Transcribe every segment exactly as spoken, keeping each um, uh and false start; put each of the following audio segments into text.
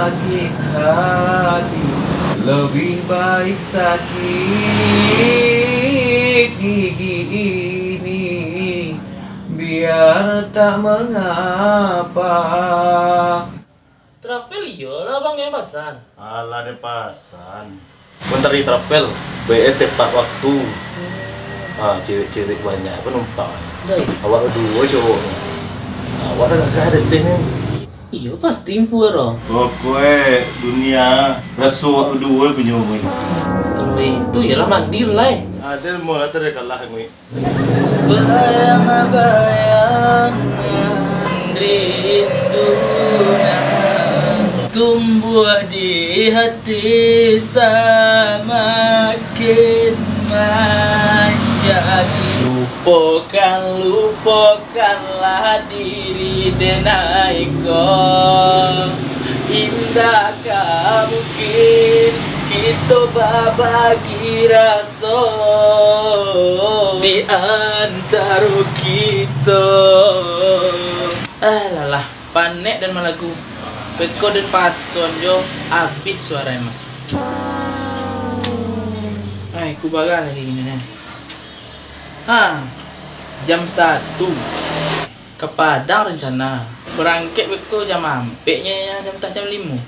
Sakit hati, lebih baik sakit gigi ini, biar tak mengapa. Travel iyo lah, Bang, yang pasan. Alah, den pasan. Mentari Travel, B E tepat waktu. Ah, cewek-cewek banyak penumpang. Dai. Awak duo cowoknyo. Awak dah gagah dek ni. Iyo, pasti info ro. Pokoknya dunia raso awak duo punyo, Ngui. Kalau itu, iyalah mandir lah, eh. Adil mau lah tadi kalah, Ngui. Bayangan-bayangan rindu nan tumbuh di hati samakin manjadi. Lupokan, lupokanlah diri denai ko. Indakkah mungkin kito babagi rasa di antaro kito. Ah, lalah, panek den malagu. Beko den pason jo, abih suaranyo, Mas. Ai, ku barah lagi kini, nah. Ha, jam satu. Ka Padang rencana. Barangkek beko jam ampek nyo, yo, jam tah jam limo.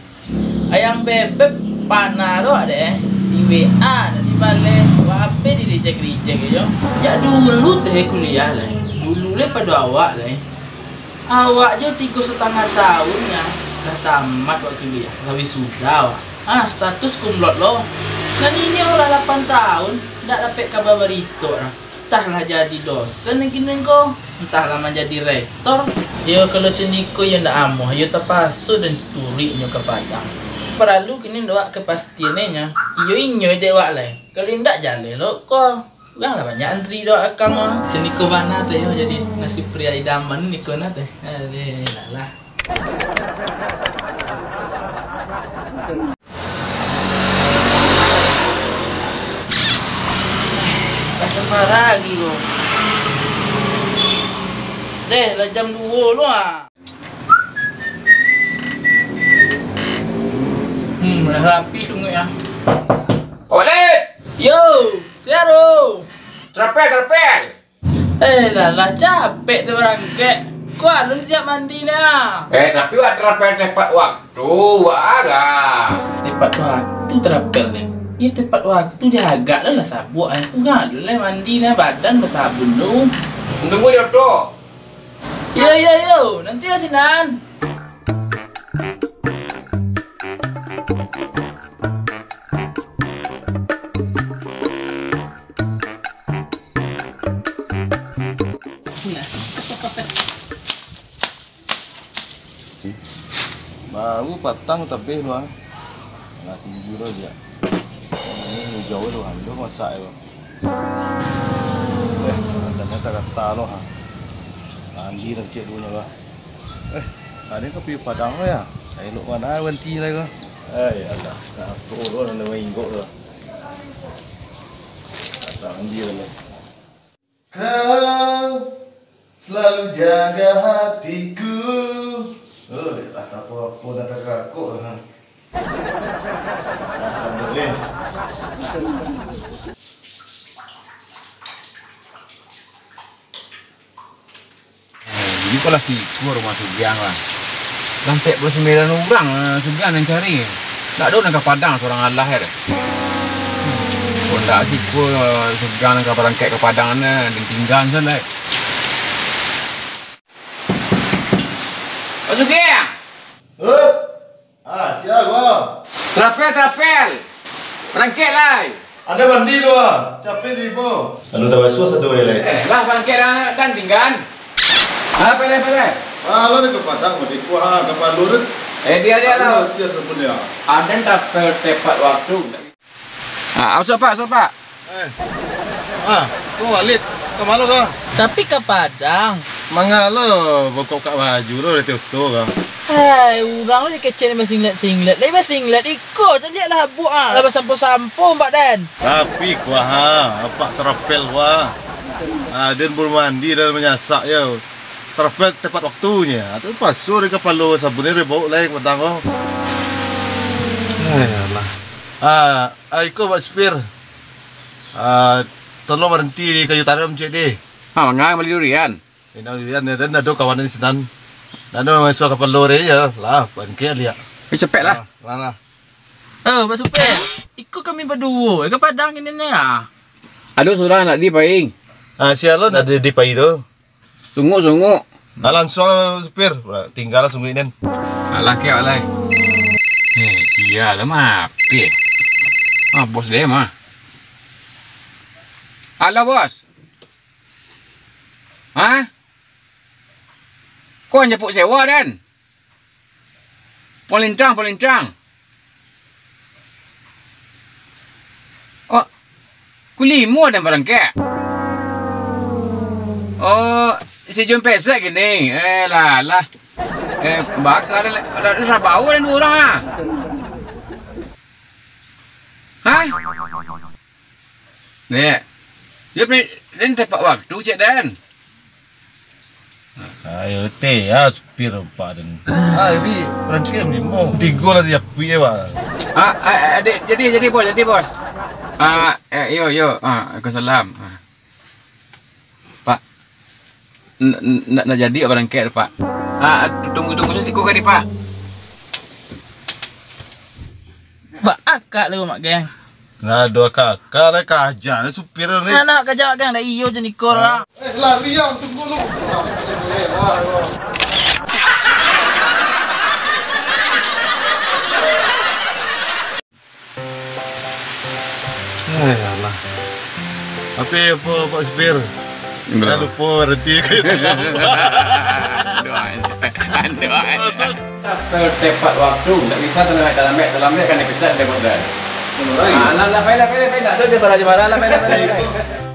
Ayang Bebek panah tu dek, eh. Di W A dak dibaleh, W A P di-reject-reject jo. Jak dulu teh kuliah lai. Dulu lai pado awak lai. Awak jo tigo satangah tahun nyo lah tamat wak kuliah, lah wisuda wak. Ah, status kumlot lo. Nan ini urang lapan tahun, dak dapek kaba barito lah. Antah lah jadi dosen nan kini ko, antah lah manjadi rektor. Yo, kalau cuniko yo ndak amuah, yo tapaso den turuik nyo ka Padang. Paralu kini dek wak kapastian nyo, iyo inyo dek wak lai. Kalau indak jaleh lo ko, urang lah banyak antri dek wak akang mah. Cuniko bana tu yo jadi nasib pria idaman niko nah teh. Alah, lah. Macam mana lagi ko? Deh, lah jam duo lo ah. Hmm, lah rapi sungai ah. Oleh! Yo, siaro. Trapel, trapel. Eh, lah, lah capek tu barangkek. Ko alun siap mandi nah. Eh, tapi wak trapel tepat waktu, wak agak. Tepat waktu trapel ni. Iyo tepat waktu diagak lah, lah sabuak eh. Ku gak lah mandi nah, badan basabun tu. Tunggu di oto. Iyo, iyo, iyo. Nanti lah sinan. Baru patang tabeh tu ah. Alah, tinggi tu aja. Ini jauh tu, hancur masak tu. Eh, ternyata kata lo ha. Mandi nak cek dulu lah. Eh, ada ka pi Padang lo ya? Saya luk mana berhenti lah ko. Eh, ya Allah. Nak turun ada minggu tu. Kata mandi lah. Kau selalu jaga hatiku. Oh, tak apa-apa, dah tak rakuk lah. Asal boleh. Ini pala sikua rumah sugiang lah. Lah ampek puluah sambilan urang, eh, sugiang nan cari. Ndak ado nan ka Padang surang alah, eh. Kok ndak sikua, eh, sugiang nan ka barangkek ka Padang, eh, ditinggaan sajo, eh. Pak Sugiang! Heh? Ah, sia ko? Trapel, trapel! Barangkek lai! Ado mandi tu ah, capek di ibo. Anu tabasuah sado lai. Eh, lah barangkek dah, dan tinggan. Ah, peleh, peleh. Ah, lo di ka Padang, di kuah, ah, kapalo tu. Eh, dia, dia lah. Siap sabun dia. Aden trapel tepat waktu. Ah, masuk, Pak, masuk, Pak. Eh. Ah, ko Walid, ka ma lo ko? Tapi ka Padang. Manga lo bukak-bukak baju lo dari oto ko? Hai, urang lo dikecek basinglet-singlet. Lai basinglet iko, caliak lah abuak ah. Lah basampo-sampo, Mbak Den. Tapi kuah, ah, apak trapel kuah. Ah, den baru mandi dan manyasak yo. Trapel tepat waktunyo. Tu paso dari kapalo sabun ni, baok lai ka Padang ko. Ayolah. Ah, ah, iko Pak Supir. Ah, tolong baranti di kayu tanam ciek deh. Ha, mangaa bali durian? Indak durian, ya, dan ado kawan di sinan. Ado masuak kapalo deh, ya lah, bangkek liak. Eh, cepek lah. Ah, lah, lah. Eh, Pak Supir, iko kami baduo, eh, ka Padang kini ni, ah. Ado surang nak di pai. Ah, si Alon ado di pai tu. Sungguak, sungguak. Nah, langsuang lah, Supir. Tingga lah sungguak inen. Alah, kek, alah. Eh, sia lah, mapih. Ah, bos deh, mah. Halo, Bos. Hah? Ko nyapuik sewa, den? Polintang, polintang. Oh, kulimo den barangkek. Oh, si Jun pesek kini. Eh, lah, lah. Eh, baka den, lah, lah, lah bau den urang, ah. Hah? Dek, yo, pre-, den tepat waktu, cek den. Ayo, teh, ya, supir, Pak, den. Ah, bi, berhenti, limo. Tigo lah di api, ya, Pak. Ah, ah, ah, dek, jadi, jadi, Bos, jadi, Bos. Ah, eh, yo, yo, ah, waalaikumsalam. Ah. Pak, n-, n-, nak, nak jadi barangkek, Pak. Ah, tunggu, tunggu, siko kali, Pak. Ba akak lu, Mak Geng. Nah, dua kakak lah, kaja lah supir ni. Nah, nak kaja, Mak Geng, dah iyo je nikor lah. Eh, lari yang tunggu lu. Hai, alah. Tapi apa, Pak Supir? Bro. Dah lupa berhenti. Aduh, aduh, aduh. Kalau tepat waktu, ndak bisa talambek-talambek, talambek kan dipecat dia, Bos, dah. Ah, lah, lah, pai lah, pai lah, pai. Ndak ado dia bara-bara lah, pai lah, pai lah, pai lah.